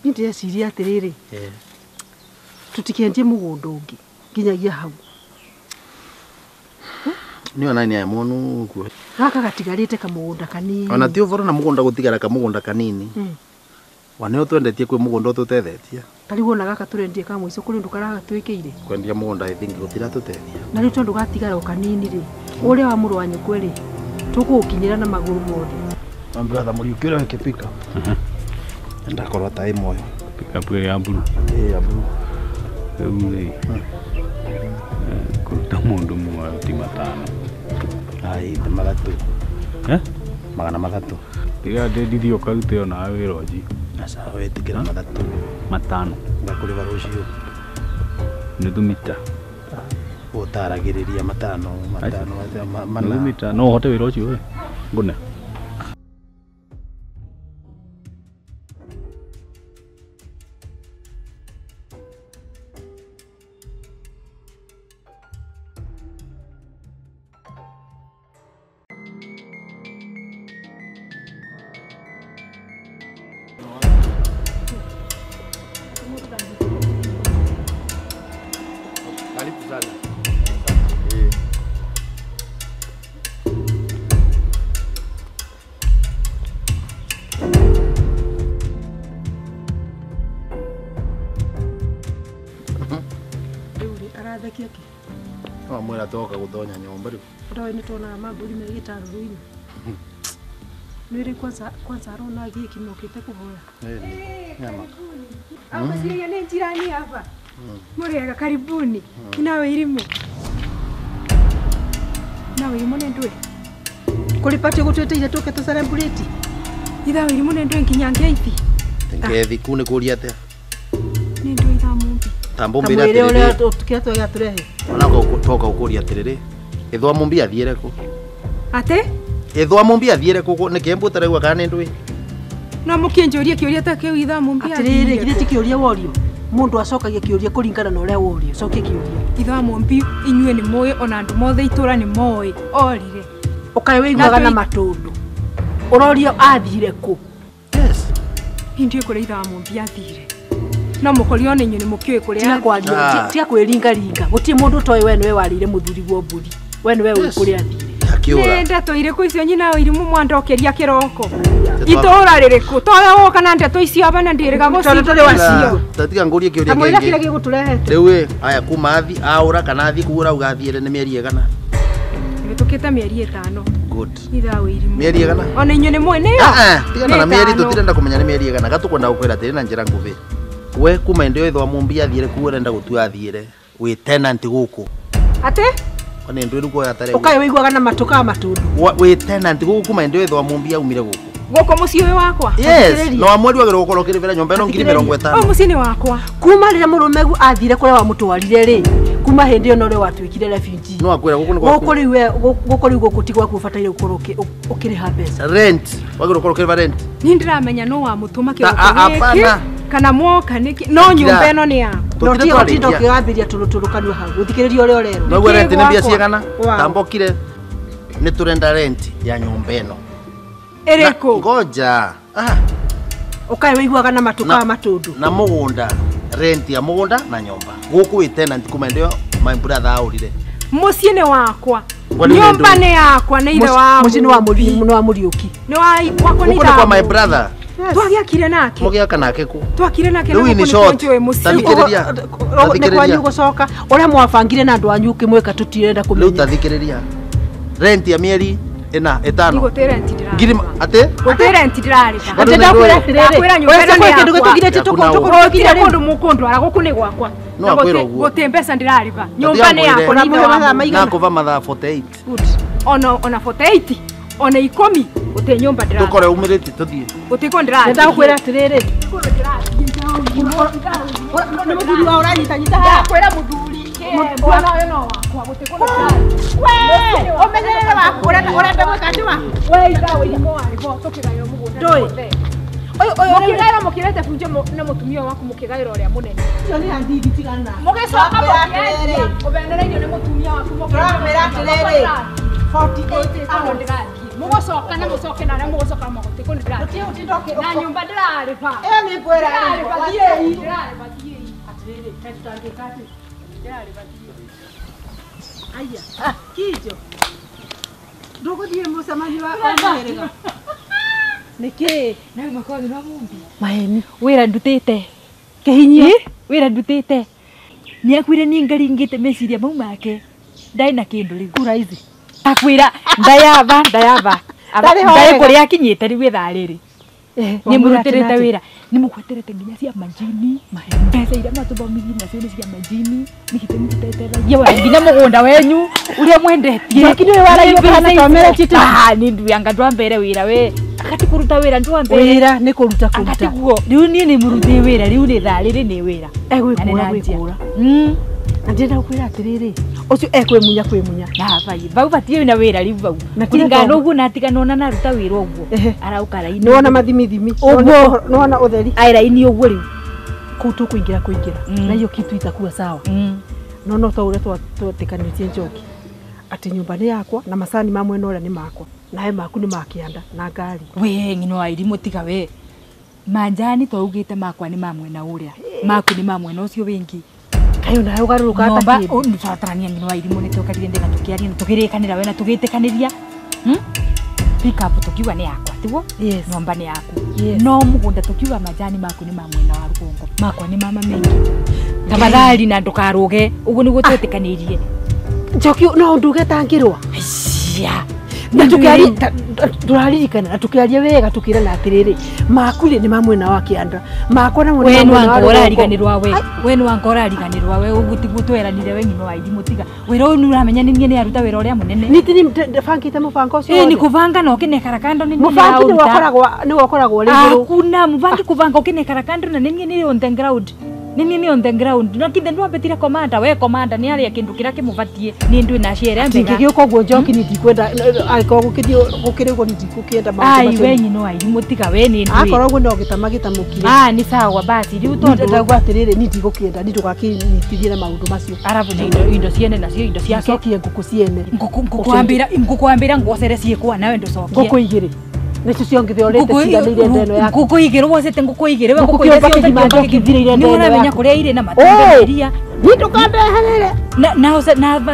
Ni ndĩreciria atĩrĩrĩ. Tũtikendie mũgũnda ũngĩ nginyagia hau. Nĩ ona nĩ monu kuo. Gaka gatigarĩte kamũgũnda kanini. Ona ti ũboro na mũgũnda gũtigara kamũgũnda kanini. Wane twendetie kwĩ mũgũnda tũtethetie. Tarĩu ona gaka tũrendie ka mũico kũrĩ ũndũ karagatwĩkĩire. Kwendia mũgũnda I think gũtiratũtethia. Na rĩu tondũ gatigara o kanini rĩ, ũrĩa wa mũrũ wa nyũkwa rĩ, tũkũũkinyĩra na magũrũ mothe. My brother Muriuki ũrĩa wĩke pick up. Ndakorwo ta ĩ moyo. Pick up ĩrĩa ya blue. Ĩ ya blue. Rĩu rĩ, kũruta mũndũ muoyo ti matano. Ai, ti mathatũ. Eh? Magana mathatũ. Tiga ndĩndithie ũkarute ona wĩra ũnji. Aca wĩtĩkĩra mathatũ. Matano. Ngakũrĩha rũciũ. Nuthu mita. Ũtaragĩrĩria matano, matano, mana. Nuthu mita. No ũhote wĩra ũcio we? Ngũne. Karibu sana. Rĩu rĩ arathekia kĩ? No mwĩra toka gũtonya nyũmba rĩu. Ndoĩ nĩ tuonaga mambũri me gĩtarũrũ-inĩ. Nĩ kwanza kwanza arona gĩki mokĩte kũhoya. Nyama. Akwĩciria nĩ njirani hapa. Mũrĩega karibuni. Nawe irimu. Nawe irimu nĩ ndũĩ. Kũrĩ pati gũtwĩtĩire tũke tũ celebrate. Ithaa irimu nĩ ndũĩ nginya ngeithi. Ngethi ku nĩ kũria atĩa? Nĩ ndũĩ ithaa mũmbi. Tambo mbira atĩrĩrĩ. Ũrĩa kĩrĩa twagĩatũrehe. Ona toka ũkũria atĩrĩrĩ. Ithwa mũmbi athiĩre kũ? Atĩ? Ithwa mũmbi athiĩre kũ nĩ kĩmbu ũtaraigua kana nĩ ndũĩ? No mũkĩnjũrie kĩũria ta kĩu ithaa mũmbi atĩrĩrĩ githĩ ti kĩũria worio. Mũndũ acokagia kĩũria kũringana na ũrĩa worio. Cokia kĩũria. Ithaa mũmbi inyuĩ nĩ mũĩ ona andũ mothe itũra nĩ moĩ orire. Ũkaĩ wĩiguaga na matũndũ. Ũrorio athire kũ? Yes. Ndiũĩ kũrĩa ithaa mũmbi athire. No mũkorio nĩ inyuĩ nĩ mũkĩũĩ kũrĩa. Tiga kwaria, tiga kwĩringaringa. Gũtirĩ mũndũ ũtoĩ we nĩwe warĩire mũthuri guo mbũri. We nĩwe ũĩ kũrĩa athire. Akĩũra. Nĩ ndeto irĩkũ icio nyina wa irimũ mwandokeria kĩroko? Itũũra rĩrĩkũ? Toya woka na ndeto icio aba na ndĩrĩga Tondũ tũrĩ wacio. Tatiga ngũrie kĩũria Kamũira kĩngĩ. kĩrĩa gĩgũtũrehete. Rĩu ĩ, aya kuma athi aũra kana athi kũ ũrauga athiĩre nĩ mĩeri ĩgana? Ĩhĩtũkĩte mĩeri ĩtano. Good. Ithaa wa irimũ. Mĩeri ĩgana? Ona inyuĩ nĩ mũĩ nĩyo? Tigana na mĩeri tũtirenda kũmenya nĩ mĩeri ĩgana. Gatũkwenda gũkwĩra atĩrĩ na njĩra nguhĩ. We kuma hĩndĩ ĩyo ithwa mũmbi athiĩre kũ ũrenda gũtua athiĩre. Wĩ tenant gũkũ. Atĩ? Kwani ndũĩ rĩu kuoya tarĩ. Ũkaĩ wĩiguaga na matũ ka matũndũ. Wĩ tenant gũkũ kuma hĩndĩ ĩyo ithwa mũmbi aumire gũkũ. Gũkũ mũciĩ ũyũ wakwa? Yes, no amweri wagĩrĩirwo gũkorwo ũkĩrĩbĩra nyũmba ĩno ngiri mĩrongo ĩtano. Ũyũ mũciĩ nĩ wakwa. Kuma rĩrĩa mũrũmegu athire kũrĩa wamũtwarire rĩ, kuma hĩndĩ ĩyo norĩo watuĩkire refugee. No akwĩra gũkũ nĩ gwaku. Gũkũ rĩu we gũkũ rĩu gũkũ ti gwaku ũbataire gũkorwo ũkĩrĩha mbeca. Rent, wagĩrĩirwo gũkorwo ũkĩrĩha rent. Niĩ ndĩramenya nũ wamũtũma kĩroko gĩkĩ kana mwoka nĩkĩ no nyũmba ĩno nĩ yaku. No tiga gũtinda ũkĩgambĩria tũrũtũrũ kanua hau. Gũthikĩrĩria ũrĩa ũrerwo. No rent nĩ mbia ciigana? Tambokire nĩ tũrenda rent ya nyũmba ĩno. Ĩrĩkũ? Ngoja. Ũkaĩ wĩiguaga na matũ ka matũndũ. Na mũgũnda, rent ya mũgũnda na nyũmba. Gũkũ wĩ tenant kuma hĩndĩ ĩyo my brother aũrire. Mũciĩ nĩ wakwa. Nyũmba nĩ yakwa nĩ ithe wa mũciĩ nĩ wa Mũriũki. Nĩ wa wakwa nĩ ithe. Gũkũ nĩ kwa my brother. Twagĩakire nake. Mũgĩaka nake kũ? Twakire nake na gũkũ nĩ njũĩ mũciĩ. Nĩ kwanyu gũcoka ũrĩa mwabangire na andũ anyu ũkĩmwĩka tũtirenda kũmenya. Rĩu tathikĩrĩria. Rent ya mĩeri ĩna ĩtano. Gũtĩ rent ndĩrarĩha. Ngiri atĩ? Gũtĩ rent ndĩrarĩha. Atĩ ndakwĩra atĩrĩrĩ. Ndakwĩra nyũmba ĩno nĩ yakwa. Tũgirĩtie tũkũrũkire kũndũ mũkũndwara gũkũ nĩ gwakwa. No akwĩra ũguo. Gũtĩ mbeca ndĩrarĩha. Nyũmba nĩ yakwa nĩ ithe wa Nakũva mathaa 48. Good. Ona 48. Ona ikũmi gũtĩ nyũmba ndĩrarĩha. Tũkore umĩrĩtie tũthiĩ. Gũtĩ kũ ndĩrathiĩ. Ndakwĩra atĩrĩrĩ. Nĩ mũthuri wa ũranyitanyita haha. Ndakwĩra mũthuri. Mwana ũyũ no wakwa gũtĩ kũ ndĩrathiĩ. We, ũmenyerere waku ũrenda gwĩka atĩ waku. We ithaa wa irimũ warĩ ho tũkĩgaĩrwo mũgũnda. Ndũĩ. Ũyũ ũyũ mũkĩgaĩra mũkĩrete bunjo na mũtumia waku mũkĩgaĩra ũrĩa mũnene. Ũcio nĩ andithi tigana nake. Mũgĩcoka mũkĩendia ũbenereirio nĩ mũtumia waku mũkĩrakwĩra atĩrĩrĩ. 48 hours. Mugocoka na mucoke na mugocoka mugote kuni ndira. Na nyumba ndirariba. Eh ni kwera. Ndirariba thiei. Ndirariba thiei. Atiriri, kaĩ tutangĩka atĩ? Ndirariba thiei. Aya, kijo. Ndũgũthiĩ mũcemanio wa mũhĩrĩga. Nĩkĩ? Nawe makothi no mumbi. Maheni. Wĩra ndutĩte. Kĩhinyio? Wĩra ndutĩte. Nĩakuire niĩ ngaringĩte meciria mau make. Ndarĩ na kĩndũ rĩu. Kura ici. Akwĩra ndayaba ndayaba. Ndarĩ kũrĩa akinyĩte rĩu ithaa rĩrĩ. Nĩ mũrutĩrĩte wĩra. Nĩ mũgweterete nginya cia majini. Mbeca iria matũthomithirie nacio nĩ cia majini. Nĩ gĩtũmi tũteteragia wona nginya mũgũnda wenyu ũrĩa mwendetie. Njoki nĩwe waragia kana twameretie tu. Ah, nĩ nduanga ndwambere wĩra we. Akati kũruta wĩra ndwambere. Wĩra nĩ kũruta kũruta. Akatiguo. Rĩu niĩ nĩ mũrutĩ wĩra rĩu nĩ thaa rĩrĩ nĩ wĩra. Egwĩkũra gwĩkũra. Na ndĩrenda gũkwĩra atĩrĩrĩ, ũcio ekwĩmunya kwĩmunya. Na bai, bau batie na wĩra rĩu bau. Kũringana na ũguo na atigana ona naruta wĩra ũguo. Arauka raini. Nĩwona mathimithimi. Ũguo. Nĩwona ũtheri. Ai raini ũguo rĩu. Kũu tũkũingĩra kũingĩra. Na hiyo kitu itakuwa sawa. No no ta ũrĩa twetĩkanĩtie Njoki. Atĩ nyũmba nĩ yakwa na macani ma mwena ũrĩa nĩ makwa. Nawe maku nĩ ma kĩanda na ngari. We ng'ino wa irimũ tiga we. Manjani twaugĩte makwa nĩ ma mwena ũrĩa. Maku nĩ ma mwena ũcio wĩngĩ. Kayo nawe ũgarũrũka ta kĩndũ. Nĩ twatarania ng'ino wa irimũ nĩ tũkarire ndĩ na tũkĩaria na tũkĩrĩkanĩra we na tũgĩtĩkanĩria. Pick up tukiuga nĩ yakwa tiguo? Yes. Nyũmba nĩ yaku. Yes. No mũgũnda tukiuga majani maku nĩ ma mwena wa rũgongo. Makwa nĩ mama mengi. Tafadhali na ndũkarũge ũguo nĩguo twetĩkanĩirie. Njoki no nduge tangĩrwa. Cia. Na tukiaria tũraririkana na tukiaria wega tukirana atĩrĩrĩ maku rĩ nĩ ma mwena wa kĩanda makwa na mwena wa rũgongo. Ũrariganĩrwa we. We nĩ wanga ũrariganĩrwa we ũguo tiguo tweranire we ng'ino wa irimũ tiga. Wĩra ũyũ nĩ ũramenya nĩ niĩ nĩ aruta wĩra ũrĩa mũnene. Nĩ ti ndabangĩte mũbango ũcio. Ĩĩ nĩ kũbanga na ũkĩnekara kando nĩ niĩ mũbangi nĩwe ũkoragwo rĩ igũrũ. Hakuna mũbangi kũbanga ũkĩnekara kando na nĩ niĩ nĩ on the ground. Nĩ niĩ on the ground. No kinde ndwambĩtire commander we commander nĩ arĩa kĩndũ kĩrĩa kĩmũbatie nĩ ndwĩ na ciere mbega. Ingĩgĩũka ũguo Njoki nĩ ndikwenda angĩkorwo gũkĩthiĩ gũkĩrĩ ũguo nĩ ndikũkĩenda maũndũ Ai macio. we nyino wa irimũ tiga we nĩ ndwĩ. Akorwo ũguo no gĩtama gĩtamũkire. Ah nĩ sawa basi rĩu tondũ ndauga atĩrĩrĩ niĩ ndigũkĩenda niĩ ndũgakĩnyitithie na maũndũ macio. Arabu na indo ciene nacio indo ciake. Ncokie ngũkũ ciene. Ngũkwambĩra ngwocere ciĩkwa nawe ndũcokie. Ngũkũ igĩrĩ. Nĩcio ciongithia ũrĩte ciganĩire ndeno yaku. Ngũkũ igĩrĩ wocete ngũkũ igĩrĩ we Ngũkũ ngũkũ iria kĩũmba ciothe kĩgima kĩũmba Njoki ithirĩire Nĩ ndeno ũramenya yaku. kũrĩa irĩ na matunda na iria. Niĩ ndũkandeherere.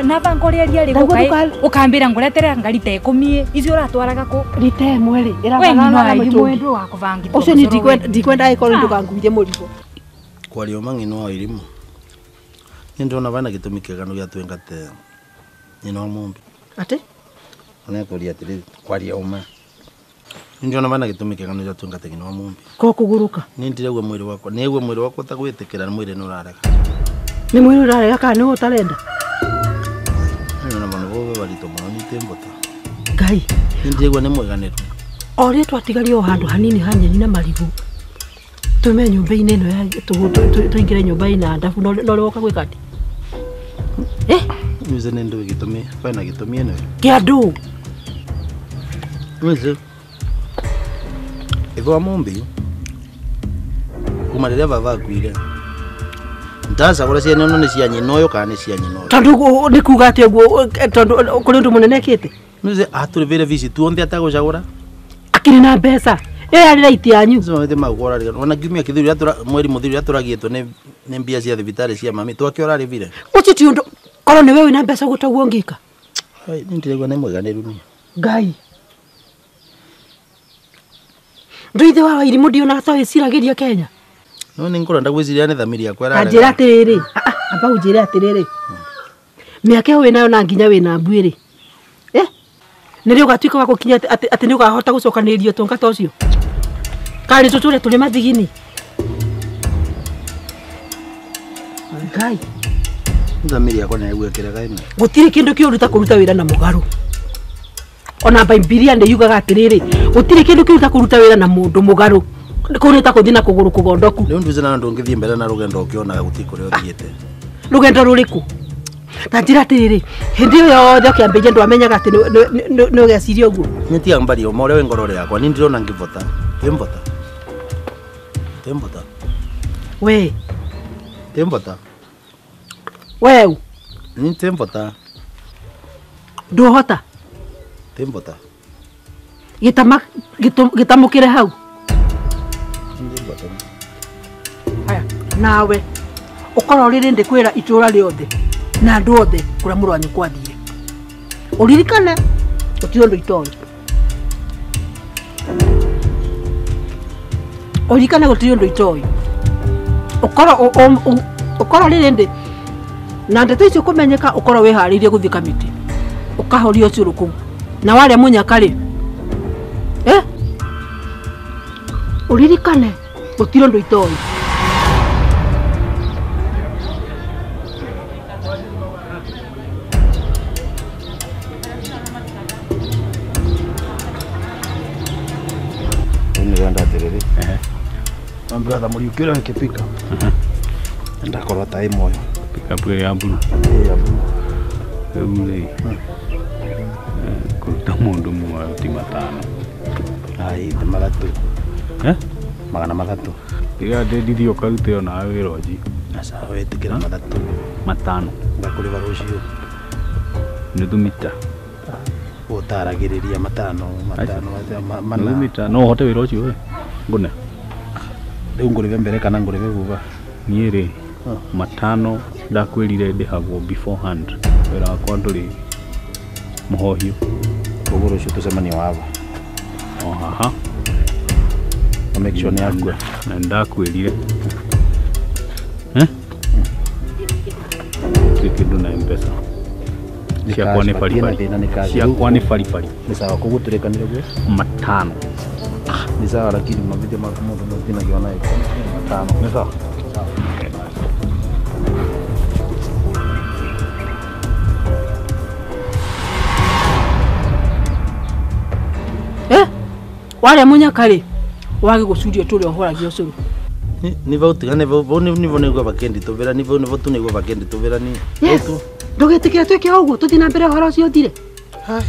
Na banga ũrĩa iria rĩ Naguo gũka ũkambĩra ngũretere nga rita ikũmi icio ũratwaraga kũ? Rita ĩmwe rĩ We ng'ino ĩrabarara wa irimũ mũtũngi. ndũ wa kũbangithia Ũcio niĩ we. ndikwenda angĩkorwo ndũkanguithie mũrigo. Kwaria ũma ng'ino wa irimũ. Nĩ ndĩrona bana gĩtũmi kĩega gĩa twĩngate nyina wa Mumbi. Atĩ? Nĩkũria atĩrĩrĩ kwaria ũma. Nĩ ndĩrona bana gĩtũmi kĩega gĩa twĩngate nyina wa Mumbi. Ko kũgũrũka? Nĩ ndĩraigua mwĩrĩ wakwa, nĩigua mwĩrĩ wakwa ũtagwĩtĩkĩra mwĩrĩ nĩ ũrarega. Nĩ mwĩrĩ ũrarega kana nĩwe ũtarenda? Nĩ ndĩrona bana bobe baritũ mũno nĩ mbũta. Ngai. Nĩ ndĩraigua nĩ mweganĩru. O rĩrĩa twatigaria o handũ hanini ha nyeni na marigũ. Tume nyũmba-inĩ ĩno ya tũingĩre nyũmba ĩna ndabu no rĩ woka gwĩka atĩ? Eh? Nĩũĩ nĩ ndũĩ gĩtũmi, bena gĩtũmi ĩno. Kĩa ndũ? Nĩũĩ ithe wa Mumbi kuma rĩrĩa baba akuire ndacagũra ciana ĩno nĩ cia nyina ũyũ kana nĩ cia nyina ũyũ. Tondũ nĩ kuga atĩ ũguo tondũ kũrĩ ũndũ mũnene ekĩte? Nĩũĩ atũrĩbĩire bici tuonthe atagũcagũra. Akĩrĩ na mbeca. Ĩyo yarĩ raiti yanyu. Ũcio mau ũrarigana. Ona kiumia kĩthiru ũrĩa mweri mũthiru ũrĩa tũragĩtwo nĩ mbia cia thibitarĩ cia mami twake ũrarĩbire. Ũcio ti ũndũ korwo nĩwe wĩna mbeca ũguo taguo ũngĩka. Ai nĩ ndĩraigua nĩ mweganĩru niĩ. Ngai. Ndũ ithe wa irimũ ndionaga ta wĩciragĩria Kenya. No nĩ ngũrenda gwĩciria nĩ thamiri yakwa ĩrarega. Anjĩra atĩrĩrĩ, amba ũnjĩre atĩrĩrĩ. Mĩaka ĩyo wĩnayo na nginya wĩna mbuĩ rĩ. Eh? Nĩ rĩ ũgatuĩka wa gũkinya atĩ nĩ ũkahota gũcokanĩrĩria ũtonga ta ũcio? Kana nĩ tũtũre tũrĩ mathigini? Ngai. Thamiri yakwa nĩ ĩgwĩkĩraga ĩno. Gũtirĩ kĩndũ kĩũru ta kũruta wĩra na mũgarũ. Ona Bibilia nĩ yugaga atĩrĩrĩ, gũtirĩ kĩndũ kĩũru ta kũruta wĩra na mũndũ mũgarũ. Kũu nĩ ta kũthiĩ na kũgũrũ kũgondoku. Rĩu nduĩte na ndũngĩthiĩ mbere na rũgendo ũkĩonaga gũtirĩ kũrĩa ũthiĩte. Rũgendo rũrĩkũ? Ta njĩra atĩrĩrĩ, hĩndĩ ĩyo yothe ũkĩambĩrĩria ndwamenyaga atĩ nĩ ũgeciria ũguo. Nĩ tiga mbaria ũma ũrĩa wĩ ngoro yakwa, niĩ ndĩrona ngĩbota. Ndĩmbota. Ndĩmbota. We. Ndĩmbota. Weũ. Niĩ ndĩmbota. Ndũhota? Ndĩmbota. Gitama gitamukire hau. Haya nawe ukorwo riri ndikwira itura riothe na andu othe kuria mũrũ wa nyũkwa athire. Uririkane gũtirĩ ũndũ itoĩ. Uririkane gũtirĩ ũndũ itoĩ. Ukorwo riri ndi na ndeto icio kũmenyeka ukorwo wĩharĩirie gũthiĩ kamĩtĩ ũkahorio ũcũrũ kũu na warĩa mũnyaka rĩ uririkane gũtirĩ ũndũ itoĩ. Brother Muriuki ũrĩa wĩkĩ ndakorwo ta ĩ moyo pickup ĩrĩa ya blue. Ya blue. Rĩu rĩ kũruta mũndũ muoyo ti matano. Ai ti mathatũ. Magana mathatũ. Tiga ndĩndithie ũkarute onawe wĩra ũnji. Aca wĩtĩkĩra mathatũ. Matano. Ngakũrĩha rũciũ. Nuthu mita. Ũtaragĩrĩria matano matano mana. Nuthu mita no ũhote wĩra ũcio we ngũne. Rĩu ngũrĩbe mbere kana ngũrĩbe thutha? Niĩ rĩ matano ndakwĩrire ndĩhagwo beforehand. Wĩra wakwa ndũrĩ mũhohio. Koguo rũciũ tũcemanie wava. O haha. Na make sure nĩ akua. Na ndakwĩrire. Gũtirĩ kĩndũ na M-Pesa. Ciakwa nĩ baribari. Ciakwa nĩ baribari. Nĩ sawa koguo tũrĩkanĩre guo? Matano. Ni sawa lakini mavitio maku mũndũ nĩatinagia ona matano. Nĩ sawa. Warĩa mũnyaka rĩ wage gũcurio tũrĩa ũhoragia ũcũrũ. Ni vau tiga ni vau ni vau nĩguo vakendi tũvĩra ni vau nĩvo tu nĩguo vakendi tũvĩra ni. Yes. Ndũgĩtĩkĩre twĩke ũguo tũthiĩ na mbere ũhoro ũcio ũthire. Hai.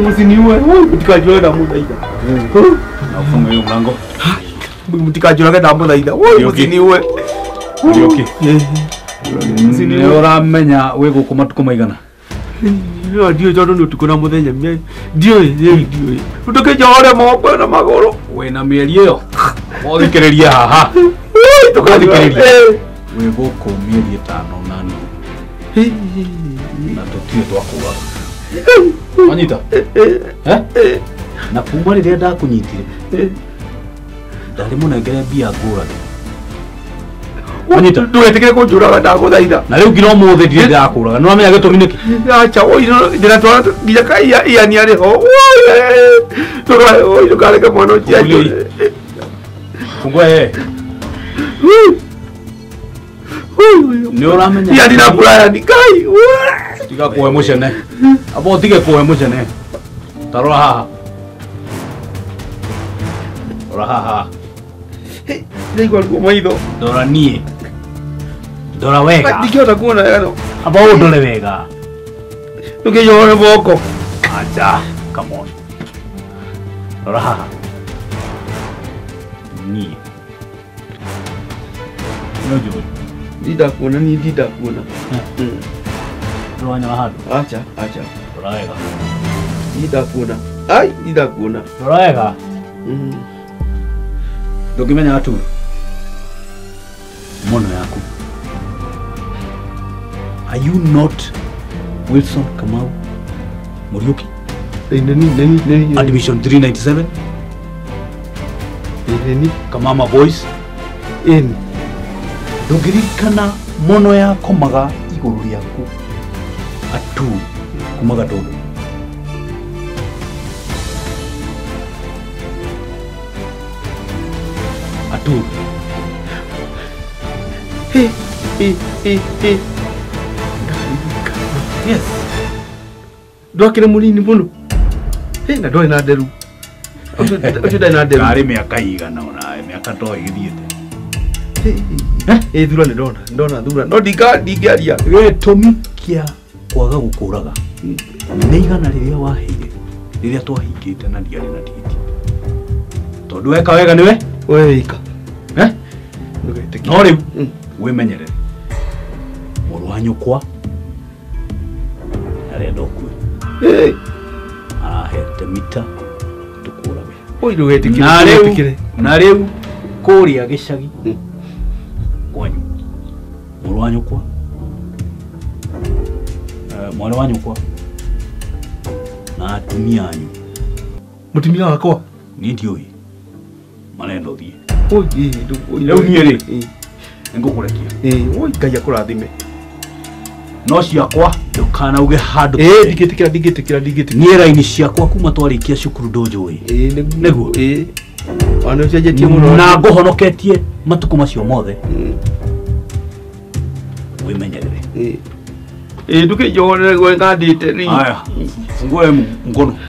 Musiniue, mtikajua ndamuthaitha. Na ufunge hiyo mlango. Mtikajua ndamuthaitha. Musiniue. Muriuki. Musiniue. Ũramenya wĩ gũkũ matukũ maigana? Ndiũĩ tondũ nĩ ũtukũ na mũthenya. Ndiũĩ, ndiũĩ. Ndũkĩnjohore moko na magũrũ. Wĩna mĩeri ĩyo. Ũthikĩrĩrie haha. Tũkathikĩrĩria. Wĩ gũkũ mĩeri 5 na nuthu. Na tũtirĩ twakũraga. Wanyita? Na kuma rĩrĩa ndakunyitire ndarĩ mũnengere mbia ngũrage. Wanyita? Ndũgetĩkĩre kũnjũraga ndagũthaitha. Na rĩu nginya ũmũthĩ ndirĩ ndĩrakũraga. Nĩ ũramenya gĩtũmi nĩkĩ? Acha, ndĩratwara nginya ka Ian arĩ ho. Ndũkareke mwana ũcio anjũre. Fungua yeye. Nĩ ũramenya Ian na Brian Ngai. Tiga kũhe mũcene. Aba ũtige kũhe mũcene. Ta rora haha. Rora haha. Ndaigua ruo maitho. Ndora niĩ. Ndora wega. Ndingĩhota kuona wega no. Aba ũndore wega. Ndũkĩnjohore moko. Acha, come on. Rora haha. Niĩ. Nĩ ũnjũĩ? Ndindakuona niĩ ndindakuona. Ndũranyona handũ? Acha, acha. Rora wega. Ndindakuona. Ai, ndindakuona. Rora wega. Ndũngĩmenya Aturu mono yaku. Are you not Wilson Kamau Muriuki? Nini. Admission 397. Nini. Kamama Boys. In. Ndũngĩririkana mono yakomaga igũrũ rĩaku Aturu kuma Gatũndũ. Tu. He he he he. Yes. Ndwakire munini muno. He na ndwari na nderu. Ucio ndari na nderu. Kari miaka igana ona miaka to igithiete. Eh thura ni ndona ndona thura no ndingiaria. Gĩtũmi kĩa kwaga gũkũraga nĩ igana rĩrĩa waheire rĩrĩa twahingĩte na ndiarĩ na tigiti. Tondũ weka wega nĩwe weka. Eh? No rĩu wĩmenyerere. Mũrũ wa nyũkwa arenda ũkue. Eh. Arahete mita tũkũrage. Oi ndũgetĩkĩre. Na rĩu kũrĩa gĩcagi kwanyu mũrũ wa nyũkwa mwana wa nyũkwa na atumia anyu. Mũtumia wakwa niĩ ndiũĩ marenda ũthiĩ. Oi rĩu niĩ rĩ nĩngũkũrekia. Oi Ngai akũrathime. No ciakwa ndũkanauge handũ. Ndingĩtĩkĩra ndingĩtĩkĩra ndingĩtĩkĩra. Niĩ raini ciakwa kuma twarĩkia cukuru ndũnjũĩ. Nĩguo. Ona ũcenjetie mũno. Na ngũhonoketie matukũ macio mothe. Wĩmenyerere. Ndũkĩnjohorere ngandĩte. Haya, fungue mkono.